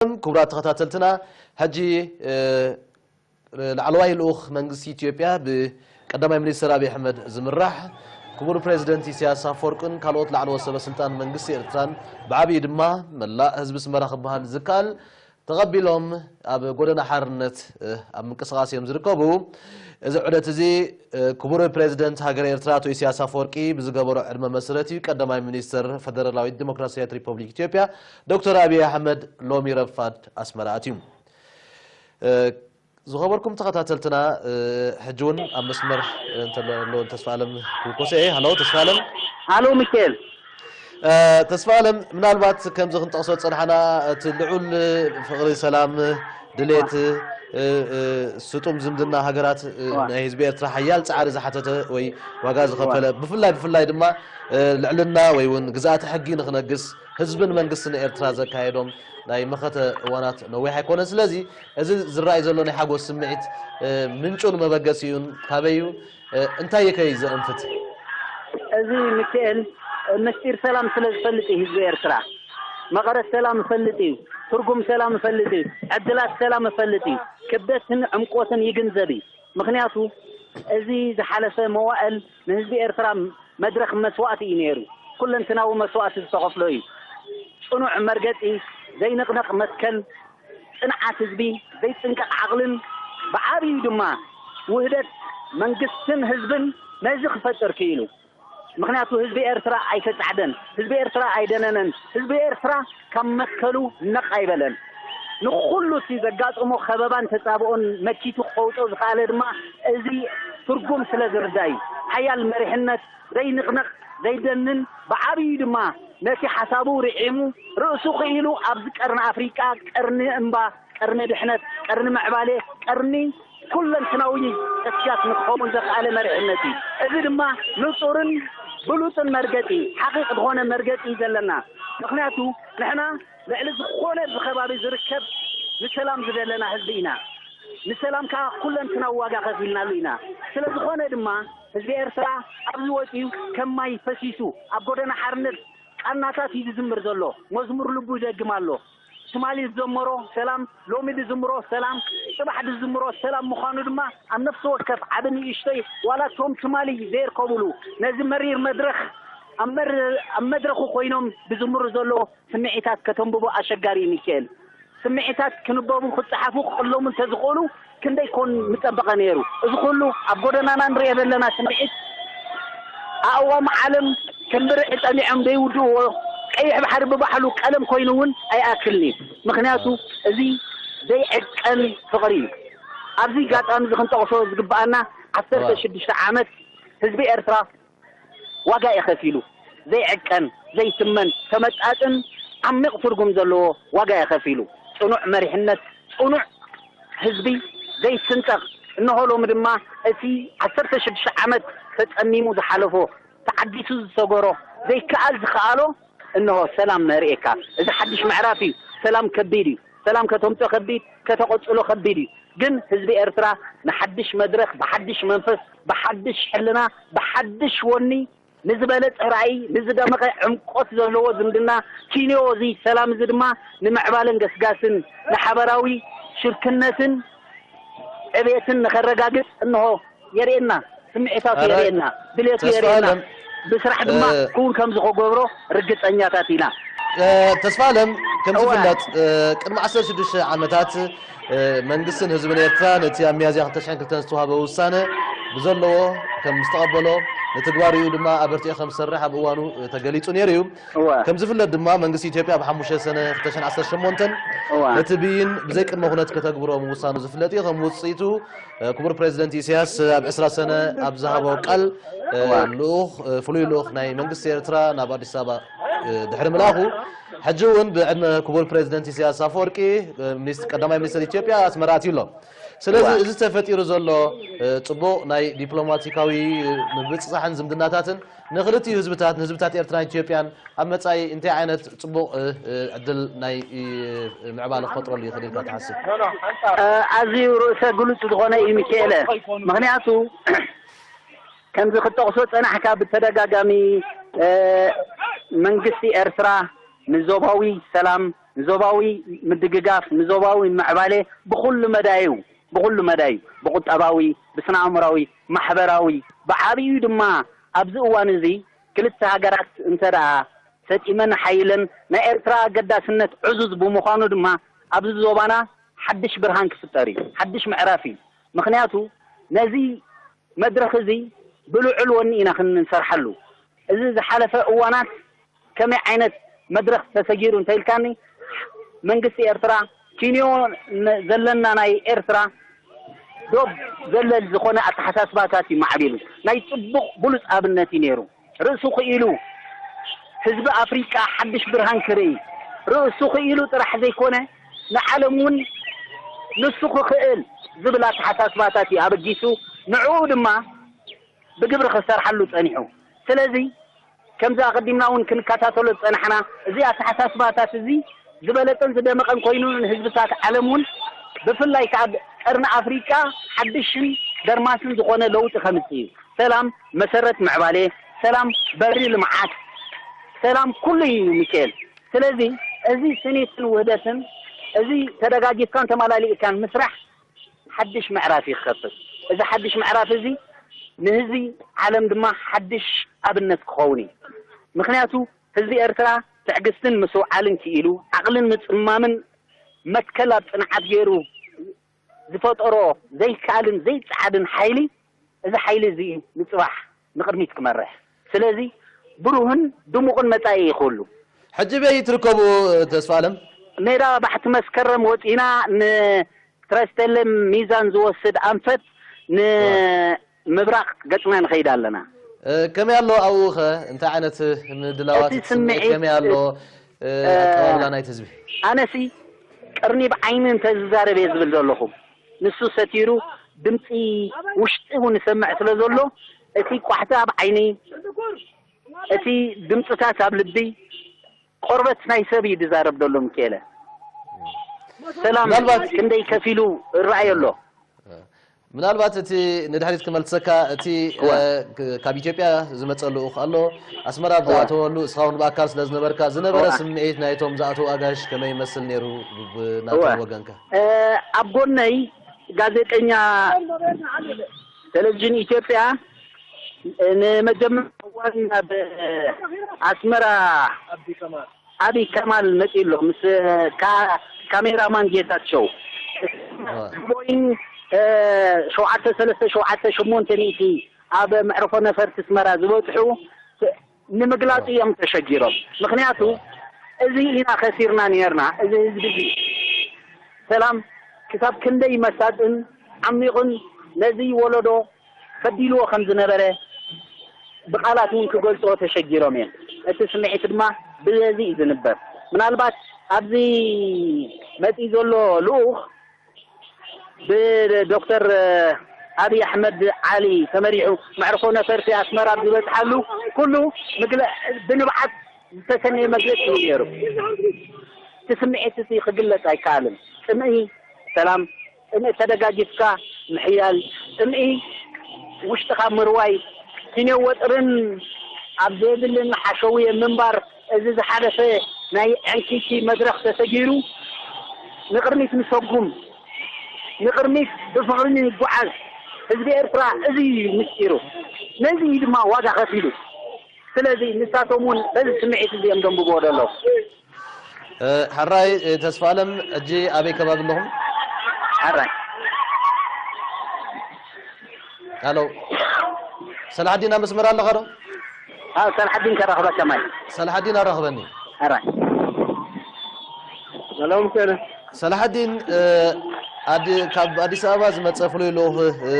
ክቡራት ተኸታተልትና፣ ሕጂ እ፣ ላዕለዋይ ልኡኽ መንግስቲ ኢትዮጵያ ብቀዳማይ ሚኒስትር ኣብይ ኣሕመድ ዝምራሕ ክቡር ፕሬዚደንት ኢሳያስ ኣፈወርቅን ካልኦት ላዕለዎት ሰበ ስልጣን መንግስቲ ኤርትራን ብዓብዩ ድማ መላእ ህዝቢ ኣስመራ ክበሃል ዝከኣል ተቐቢሎም ኣብ ጎደና ሓርነት እ፣ ኣብ ምንቅስቓስ እዮም ዝርከቡ። እዚ ዑደት እዚ እ፣ ክቡር ፕሬዚደንት ሃገረ ኤርትራ ኣቶ ኢሳያስ ኣፈወርቂ ብዝገበሮ ዕድመ መሰረት እዩ ቀዳማይ ሚኒስትር ፈደራላዊት ዲሞክራሲያዊት ሪፐብሊክ ኢትዮጵያ ዶክተር ኣብይ ኣሕመድ ሎሚ ረፋድ ኣስመራ ኣትዩ። እ፣ ዝኸበርኩም ተኸታተልትና እ፣ ሕጂ እውን ኣብ መስመር እንተሎ ተስፋ ኣለም ክውኮሰ እየ። ሃሎ ተስፋ ኣለም። ሃሎ ሚካኤል። እ፣ ተስፋ ኣለም፣ ምናልባት ከምዚ ክንጠቕሶ ዝጸናሕና እቲ ልዑል ፍቕሪ፣ ሰላም፣ ድሌት እ፣ እ፣ ስጡም ዝምድና ሃገራት እ፣ ዋ። ናይ ህዝቢ ኤርትራ ሓያል ጻዕሪ ዝሓተተ ወይ ዋጋ ዝኸፈለ፣ ብፍላይ ብፍላይ ድማ እ፣ ልዕልና ወይ እውን ግዝኣተ ሕጊ ንክነግስ ህዝብን መንግስትን ኤርትራ ዘካየዶም ናይ መኸተ እዋናት ነዊሕ ኣይኮነን። ስለዚ እዚ ዝረኣይ ዘሎ ናይ ሓጎስ ስምዒት እ፣ ምንጩን መበገሲኡን ካበይ እዩ? እ፣ እንታይ እዩ ከ ዘእንፍት? እዚ ሚካኤል ምስጢር ሰላም ስለ ዝፈልጥ እዩ ህዝቢ ኤርትራ። መቐረት ሰላም ይፈልጥ እዩ። ትርጉም ሰላም ይፈልጥ እዩ። ዕድላት ሰላም ይፈልጥ እዩ። ክብደትን ዕምቆትን ይግንዘብ እዩ። ምኽንያቱ እዚ ዝሓለፈ መዋእል ንህዝቢ ኤርትራ መድረኽ መስዋእቲ እዩ ነይሩ። ኩለንትናዊ መስዋእቲ ዝተኸፍሎ እዩ። ጽኑዕ መርገጺ፣ ዘይንቕነቕ መትከል፣ ጽንዓት ህዝቢ፣ ዘይጽንቀቕ ዓቕልን ብዓብዩ ድማ ውህደት መንግስትን ህዝብን ነዚ ክፈጥር ክኢሉ። ምኽንያቱ ህዝቢ ኤርትራ ኣይተጻዕደን፣ ህዝቢ ኤርትራ ኣይደነነን፣ ህዝቢ ኤርትራ ካብ መትከሉ ነቕ ኣይበለን። ንኹሉ እቲ ዘጋጠሞ ከበባን ተጻብኦን መኪቱ ክኸውጦ ዝኸኣለ ድማ እዚ ትርጉም ስለ ዝርዳ እዩ። ሓያል መሪሕነት ዘይንቕነቕ ዘይደንን ብዓብዩ ድማ ነቲ ሓሳቡ ርዒሙ ርእሱ ክኢሉ ኣብዚ ቀርኒ ኣፍሪቃ ቀርኒ እምባ፣ ቀርኒ ድሕነት፣ ቀርኒ ምዕባሌ፣ ቀርኒ ኩለንትናዊ ተስያት ንክኸውን ዘኽኣለ መሪሕነት እዩ። እዚ ድማ ንጹርን ብሉጽን መርገጺ፣ ሓቒቕ ዝኾነ መርገጺ እዩ ዘለና። ምኽንያቱ ንሕና ልዕሊ ዝኾነ እዚ ከባቢ ዝርከብ ንሰላም ዝደለና ህዝቢ ኢና። ንሰላም ከዓ ኩለንትናዊ ዋጋ ከፊልናሉ ኢና። ስለ ዝኾነ ድማ ህዝቢ ኤርትራ ኣብዚ ወጺኡ ከም ማይ ፈሲሱ ኣብ ጎደና ሓርነት ቃናታት እዩ ዝዝምር ዘሎ። መዝሙር ልቡ ይደግም ኣሎ። ትማሊ ዝዘመሮ ሰላም፣ ሎሚ ዝዝምሮ ሰላም፣ ጽባሕ ዝዝምሮ ሰላም ምዃኑ ድማ ኣብ ነፍሲ ወከፍ ዓቢ ንእሽቶይ ዋላ እቶም ትማሊ ዘይርከቡሉ ነዚ መሪር መድረኽ ኣብ መር- ኣብ መድረኹ ኮይኖም ዝዝምሩ ዘለዉ ስምዒታት ከተንብቦ ኣሸጋሪ እዩ ሚካኤል። ስምዒታት ክንበቡ ክጸሓፉ ክቕለሙ እንተዝኽእሉ ክንደይ ኮን ምጸበቐ ነይሩ። እዚ ኩሉ ኣብ ጎደናና ንሪኦ ዘለና ስምዒት ኣእዋም ዓለም ከም ብርዒ ጠሚዖም ዘይውድእዎ ቀይሕ ባሕሪ ብባሕሉ ቀለም ኮይኑ እውን ኣይኣክልን እዩ። ምኽንያቱ እዚ ዘይዕቀን ፍቕሪ እዩ። ኣብዚ ኣጋጣሚ እዚ ክንጠቕሶ ዝግብኣና ዓሰርተ ሽዱሽተ ዓመት ህዝቢ ኤርትራ ዋጋ እዩ ከፊሉ። ዘይዕቀን፣ ዘይትመን፣ ተመጣጥን ዓሚቕ ትርጉም ዘለዎ ዋጋ እዩ ከፊሉ። ጽኑዕ መሪሕነት፣ ጽኑዕ ህዝቢ ዘይስንጠቕ። እንሆ ሎሚ ድማ እቲ ዓሰርተ ሽዱሽተ ዓመት ተጸሚሙ ዝሓለፎ፣ ተዓጊሱ ዝሰገሮ፣ ዘይከኣል ዝኸኣሎ እንሆ ሰላም ነርእየካ። እዚ ሓድሽ ምዕራፍ እዩ። ሰላም ከቢድ እዩ። ሰላም ከተምጽኦ ከቢድ፣ ከተቐጽሎ ከቢድ እዩ። ግን ህዝቢ ኤርትራ ንሓድሽ መድረኽ ብሓድሽ መንፈስ፣ ብሓድሽ ሕልና፣ ብሓድሽ ወኒ ንዝበለጸ ራእይ፣ ንዝደመቐ ዕምቆት ዘለዎ ዝምድና ኪንዮ እዚ ሰላም እዚ ድማ ንምዕባለን ገስጋስን ንሓበራዊ ሽርክነትን ዕቤትን ንኸረጋግጽ እንሆ የርእየና፣ ስምዒታቱ የርእየና፣ ድሌቱ የርእየና። ብስራሕ ድማ ክውን ከም ዝኸገብሮ ርግጸኛታት ኢና። ተስፋ ኣለም፣ ከም ዝፍለጥ ቅድሚ ዓሰርተ ሽዱሽተ ዓመታት መንግስትን ህዝብን ኤርትራ ነቲ ኣብ ሚያዝያ ክልተ ሽሕን ክልተን ዝተዋህበ ውሳነ ብዘለዎ ከም ዝተቐበሎ፣ ንትግባሪኡ ድማ ኣበርቲዑ ከም ዝሰርሕ ኣብ እዋኑ ተገሊጹ ነይሩ እዩ። ከም ዝፍለጥ ድማ መንግስቲ ኢትዮጵያ ኣብ ሓሙሽተ ሰነ ክልተ ሽሕን ዓሰርተ ሸሞንተን ነቲ ብይን ብዘይ ቅድመ ኩነት ከተግብሮ ምውሳኑ ዝፍለጥ እዩ። ከም ውጽኢቱ ክቡር ፕሬዚደንት ኢሳያስ ኣብ ዕስራ ሰነ ኣብ ዝሃቦ ቃል ልኡኽ፣ ፍሉይ ልኡኽ ናይ መንግስቲ ኤርትራ ናብ ኣዲስ ኣበባ ድሕሪ ምልኣኹ፣ ሕጂ እውን ብዕድመ ክቡር ፕሬዚደንት ኢሳያስ ኣፈወርቂ ሚኒስ-፣ ቀዳማይ ሚኒስትር ኢትዮጵያ ኣስመራ ኣትዩ ኣሎ። ስለዚ እዚ ተፈጢሩ ዘሎ ጽቡቕ ናይ ዲፕሎማቲካዊ ምብጽጻሕን ዝምድናታትን ንክልቲኡ ህዝብታት፣ ንህዝብታት ኤርትራን ኢትዮጵያን ኣብ መጻኢ እንታይ ዓይነት ጽቡቕ ዕድል ናይ ምዕባለ ክፈጥረሉ ይኽእል ኢልካ ትሓስብ? ኣዝዩ ርእሰ ግሉጽ ዝኾነ እዩ ሚካኤለ። ምኽንያቱ ከምዚ ክትጠቕሶ ጸናሕካ ብተደጋጋሚ መንግስቲ ኤርትራ ንዞባዊ ሰላም ንዞባዊ ምድግጋፍ፣ ንዞባዊ ምዕባለ ብኹሉ መዳዩ፣ ብኹሉ መዳዩ፣ ብቁጠባዊ፣ ብስነ ኣእምራዊ፣ ማሕበራዊ፣ ብዓብዩ ድማ ኣብዚ እዋን እዚ ክልተ ሃገራት እንተ ደኣ ሰጢመን ሓይለን ናይ ኤርትራ ኣገዳስነት ዕዙዝ ብምዃኑ ድማ ኣብዚ ዞባና ሓድሽ ብርሃን ክፍጠር እዩ፣ ሓድሽ ምዕራፍ እዩ። ምኽንያቱ ነዚ መድረኽ እዚ ብልዑል ወኒ ኢና ክንሰርሓሉ። እዚ ዝሓለፈ እዋናት ከመይ ዓይነት መድረኽ ተሰጊሩ እንተኢልካኒ፣ መንግስቲ ኤርትራ ኪንዮ ን-፣ ዘለና ናይ ኤርትራ ዶብ ዘለል ዝኾነ ኣተሓሳስባታት እዩ ማዕቢሉ። ናይ ጽቡቕ ብሉጽ ኣብነት እዩ ነይሩ። ርእሱ ክኢሉ ህዝቢ ኣፍሪቃ ሓድሽ ብርሃን ክርኢ፣ ርእሱ ክኢሉ ጥራሕ ዘይኮነ ንዓለም እውን ንሱ ክኽእል ዝብል ኣተሓሳስባታት እዩ ኣበጊሱ፣ ንዕኡ ድማ ብግብሪ ክሰርሓሉ ጸኒሑ። ስለዚ ከምዚ ኣቐዲምና እውን ክንከታተሎ ዝጸናሕና፣ እዚ ኣተሓሳስባታት እዚ ዝበለጸን ዝደመቐን ኮይኑ ንህዝብታት ዓለም እውን ብፍላይ ከኣ ቀርኒ ኣፍሪቃ ሓድሽን ደርማስን ዝኾነ ለውጢ ከምጽእ እዩ። ሰላም መሰረት ምዕባሌ፣ ሰላም በሪ ልምዓት፣ ሰላም ኩሉ እዩ ሚካኤል። ስለዚ እዚ ስኒትን ውህደትን፣ እዚ ተደጋጊፍካን ተመላሊእካን ምስራሕ ሓድሽ ምዕራፍ እዩ ክኸፍት። እዚ ሓድሽ ምዕራፍ እዚ ንህዝቢ ዓለም ድማ ሓድሽ ኣብነት ክኸውን እዩ። ምኽንያቱ ህዝቢ ኤርትራ ትዕግስትን ምስውዓልን ክኢሉ፣ ዓቕልን ምጽማምን መትከል ኣብ ጽንዓት ገይሩ ዝፈጠሮ ዘይከኣልን ዘይጸዓድን ሓይሊ፣ እዚ ሓይሊ እዚ ንጽባሕ ንቕድሚት ክመርሕ። ስለዚ ብሩህን ድሙቕን መጻኢ እዩ ክህሉ። ሕጂ በይ ትርከቡ ተስፋ ኣለም? ሜዳ ባሕቲ መስከረም ወጺና ንትረስተለም ሚዛን ዝወስድ ኣንፈት ን-፣ ምብራቕ ገጽና ንኸይድ ኣለና። እ፣ ከመይ ኣሎ ኣብኡ ኸ? እንታይ ዓይነት ምድላዋት፣ እቲ እቲ ስምዒት ስምዒት፣ ከመይ ኣሎ? እ፣ እ፣ ኣቀባብላ ናይቲ ህዝቢ? ኣነሲ ቀርኒ ብዓይኒ እንተ ዝዛረብ እየ ዝብል ዘለኹ። ንሱ ሰቲሩ ድምፂ ውሽጢ እውን ይሰምዕ ስለ ዘሎ፣ እቲ ቋሕቲ ኣብ ዓይኒ፣ እቲ ድምፅታት ኣብ ልቢ፣ ቆርበት ናይ ሰብ እዩ ዝዛረብ ዘሎ። ሚካኤለ፣ ሰላም ምናልባት ክንደይ ከፊሉ ይረኣዮ ኣሎ። ምናልባት እቲ ንድሕሪት ክመልሰካ፣ እቲ፣ እወ። እ፣ ክ-፣ ካብ ኢትዮጵያ ዝመጸ ልኡኽ ኣሎ፣ ኣስመራ ኣብ እወ። ዝኣተወሉ፣ እስኻ እውን ብኣካል ስለ ዝነበርካ፣ ዝነበረ እወ። ስምዒት ናይቶም ዝኣተዉ ኣጋይሽ ከመይ ይመስል ነይሩ ብ-፣ ብናቶም እወ። ወገንካ? እ፣ ኣብ ጎነይ ጋዜጠኛ ቴሌቪዥን ኢትዮጵያ፣ እ፣ ንመጀመርያ እዋን ናብ ኣስመራ ኣቢ ከማል መጺኡ ኣሎ፣ ምስ ካ-፣ ካሜራማን ጌታቸው። እዋ። ቦይንግ፣ እ፣ ሸውዓተ ሰለስተ ሸውዓተ ሸሞንተ ሚእቲ ኣብ መዕርፎ ነፈርቲ ኣስመራ ዝበጽሑ ንምግላጽ እዮም ተሸጊሮም። ምኽንያቱ፣ እዚ ኢና ከሲርና ነርና፣ እዚ ህዝቢ እዚ። ሰላም ክሳብ ክንደይ መሳጥን ዓሚቑን፣ ነዚ ወለዶ በዲልዎ ከም ዝነበረ ብቓላት እውን ክገልጽዎ ተሸጊሮም እዮም። እቲ ስምዒት ድማ ብዘዚ እዩ ዝንበር። ምናልባት ኣብዚ መጺኡ ዘሎ ልኡኽ ብዶክተር ኣብይ ኣሕመድ ዓሊ ተመሪሑ መዕርፎ ነፈርቲ ኣስመራ ኣብ ዝበጽሓሉ ኩሉ ምግለ-፣ ብንብዓት ዝተሰነየ መግለጺ እዩ ነይሩ። እቲ ስምዒት እዚ ክግለጽ ኣይከኣልን። ጽምኢ ሰላም፣ ጽምኢ ተደጋጊፍካ ምሕያል፣ ጽምኢ ውሽጥኻ ምርዋይ፣ ኪንዮ ወጥርን ኣብ ዘይብልን ሓሸውየ ምንባር፣ እዚ ዝሓለፈ ናይ ዕንኪቲ መድረኽ ተሰጊሩ ንቕድሚት ንሰጉም፣ ንቕድሚት ብፍቕሪ ንጓዓዝ። ህዝቢ ኤርትራ እዚ እዩ ምስጢሩ። ነዚ እዩ ድማ ዋጋ ከፊሉ። ስለዚ ንሳቶም እውን በዚ ስምዒት እዚ እዮም ዘንብብዎ ዘለዉ። እ፣ ሕራይ፣ እ፣ ተስፋ ኣለም፣ ሕጂ ኣበይ ከባቢ ኣለኹም? ሕራይ። ሃሎ። ሰላሓዲን ኣብ መስመር ኣለኻ ዶ? ኣዎ፣ ሰላሓዲን ከራኽበካ ማይ። ሰላሓዲን ኣራኽበኒ። ሕራይ። ሰላም ከነ። ሰላሓዲን፣ እ፣ ኣዲ-፣ ካብ ኣዲስ ኣበባ ዝመጸ ፍሉይ ልኡኽ፣ እ፣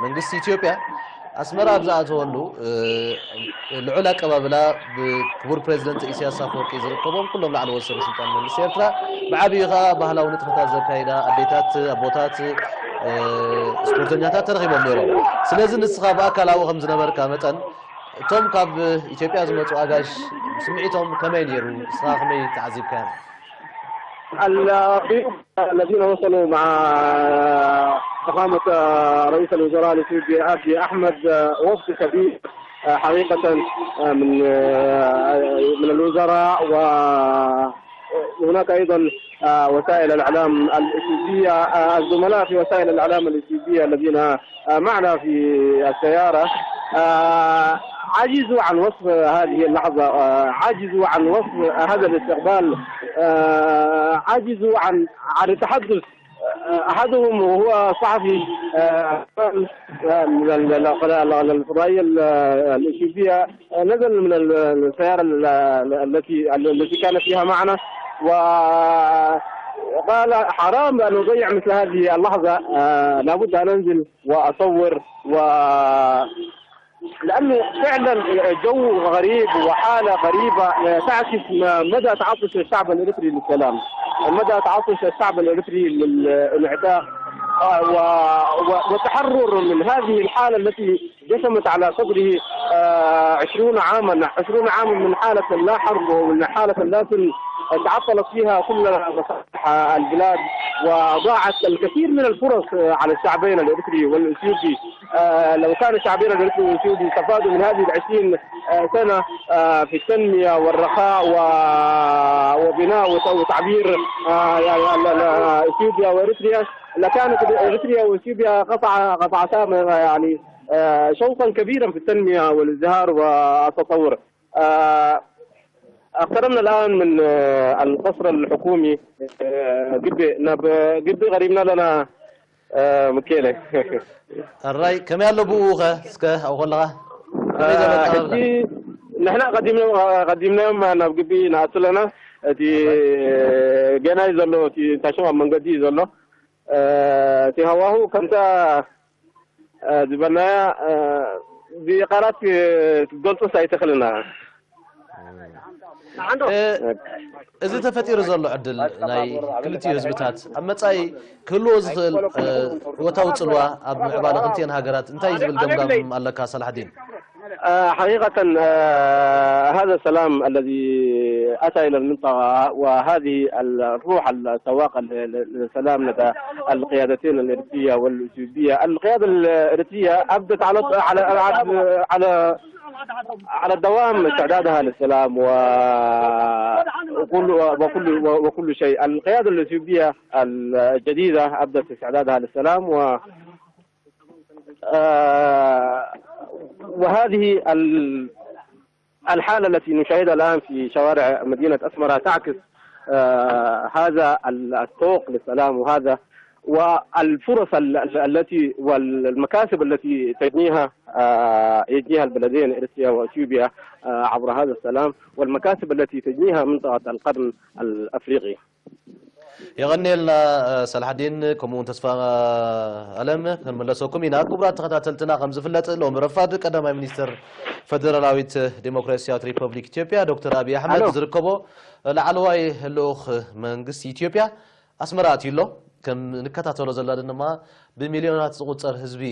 መንግስቲ ኢትዮጵያ ኣስመራ ኣብ ዝኣተወሉ፣ እ፣ ልዑል ኣቀባብላ ብክቡር ፕሬዚደንት ኢሳያስ ኣፈወርቂ ዝርከቦም ኩሎም ላዕለዎት ሰበ ስልጣን መንግስቲ ኤርትራ፣ ብዓብዩ ከኣ ባህላዊ ንጥፈታት ዘካይዳ ኣዴታት፣ ኣቦታት፣ እ፣ ስፖርተኛታት ተረኺቦም ነይሮም። ስለዚ ንስኻ ብኣካል ኣብኡ ከም ዝነበርካ መጠን፣ እቶም ካብ ኢትዮጵያ ዝመጹ ኣጋይሽ ስምዒቶም ከመይ ነይሩ? ንስኻ ከመይ ተዓዚብካዮም? الضيوف الذين وصلوا مع فخامة، آه، رئيس الوزراء الإثيوبي أبي أحمد، آه، وفد كبير، آه، حقيقة، آه، من، آه، من الوزراء و هناك أيضًا، آه، وسائل الإعلام الإثيوبية، آه، الزملاء في وسائل الإعلام الإثيوبية الذين، آه، معنا في السيارة، آه، عجزوا عن وصف هذه اللحظة، آه، عجزوا عن وصف هذا الاستقبال، آه، عجزوا عن، عن التحدث. آه، أحدهم وهو صحفي، آه، من ال-، ال-، ال-، ال-، الفضائية ال-، الإثيوبية، آه، نزل من ال-، السيارة ال-، ال-، التي، التي كان فيها معنا، وقال: "حرام أن أضيع مثل هذه اللحظة، آه، لابد أن أنزل وأصور." و لأنه فعلًا جو غريب وحالة غريبة، آه، تعكس ما-، مدى تعطش الشعب الإريتري للسلام، مدى تعطش الشعب الإريتري للانعتاق، آه، و-، و-، والتحرر من هذه الحالة التي جثمت على صدره، آه، عشرون عامًا، عشرون عامًا من حالة لا حرب ومن حالة لا سلم. تعطلت فيها كل مصالح البلاد، وضاعت الكثير من الفرص، آه، على الشعبين الإريتري والإثيوبي. آه، لو كان الشعبين الإريتري والإثيوبي استفادوا من هذه العشرين، آه، سنة، آه، في التنمية والرخاء و-، وبناء وت-، وتعبير، آه، يعني، ال-، ال-، إثيوبيا وإريتريا، لكانت إريتريا وإثيوبيا قطع-، قطعتا، يعني، آه، شوطا كبيرا في التنمية والازدهار والتطور. آه، اقتربنا الآن من، آه، القصر الحكومي. آه، ግቢ፣ ናብ ግቢ ቀሪብና ኣለና። آه، مكيلة. ሕራይ ከመይ ኣሎ ብኡ ኸ እስከ ኣብኡ ከለኻ ከመይ ዘሎ ኣቀባብላ? ሕጂ ንሕና ቀዲምና፣ ቀዲምናዮም ናብ ግቢ ንኣቱ ኣለና። እቲ ገና እዩ ዘሎ፣ እቲ ታሽም ኣብ መንገዲ እዩ ዘሎ። እቲ ሃዋሁ ከምታ ዝበልናያ ብቃላት ክትገልጾስ ኣይትኽእልና። እዚ ተፈጢሩ ዘሎ ዕድል ናይ ክልቲኡ ህዝብታት ኣብ መጻኢ ክህልዎ ዝኽእል እወታዊ ጽልዋ ኣብ ምዕባለ ክልቲኤን ሃገራት እንታይ እዩ ዝብል ገምጋም ኣለካ ሳላሕዲን? حقيقة، آه، هذا السلام الذي أتى إلى المنطقة، وهذه الروح السواقة ل-، ل-، للسلام لدى القيادتين الإريترية والإثيوبية. القيادة الإريترية أبدت على، على، على، على، على الدوام استعدادها للسلام و-، وكل، وكل، وكل شيء. القيادة الإثيوبية الجديدة أبدت استعدادها للسلام و-، آه، وهذه ال-، الحالة التي نشاهدها الآن في شوارع مدينة أسمرة تعكس، آه، هذا ال-، الشوق للسلام، وهذا والفرص ال-، ال-، التي والمكاسب التي تجنيها، آه، يجنيها البلدين إريتريا وأثيوبيا، آه، عبر هذا السلام، والمكاسب التي تجنيها منطقة القرن الأفريقي. የቐንየልና ሳልሓዲን፣ ከምኡ እውን ተስፋ ኣለም ክንምለሰኩም ኢና። ክቡራት ተኸታተልትና፣ ከም ዝፍለጥ ሎሚ ረፋድ ቀዳማይ ሚኒስትር ፈደራላዊት ዴሞክራሲያዊት ሪፐብሊክ ኢትዮጵያ ዶክተር ኣብይ ኣሕመድ ዝርከቦ ላዕለዋይ ልኡኽ መንግስቲ ኢትዮጵያ ኣስመራ ኣትዩ ኣሎ። ከም ንከታተሎ ዘለና ድማ ብሚልዮናት ዝቑጸር ህዝቢ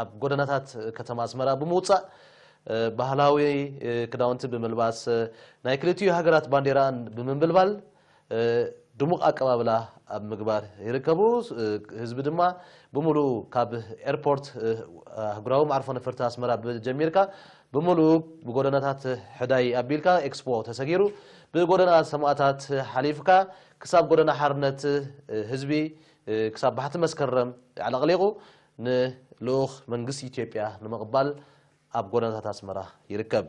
ኣብ ጎደናታት ከተማ ኣስመራ ብምውጻእ፣ ባህላዊ ክዳውንቲ ብምልባስ፣ ናይ ክልቲኡ ሃገራት ባንዴራ ብምንብልባል ድሙቕ ኣቀባብላ ኣብ ምግባር ይርከቡ። ህዝቢ ድማ ብምሉኡ ካብ ኤርፖርት፣ ኣህጉራዊ መዓርፎ ነፈርቲ ኣስመራ ጀሚርካ ብምሉኡ ብጎደናታት ሕዳይ ኣቢልካ ኤክስፖ ተሰጊሩ፣ ብጎደና ሰማእታት ሓሊፍካ ክሳብ ጎደና ሓርነት ህዝቢ ክሳብ ባሕቲ መስከረም ኣዕለቕሊቑ ንልኡኽ መንግስቲ ኢትዮጵያ ንምቕባል ኣብ ጎደናታት ኣስመራ ይርከብ።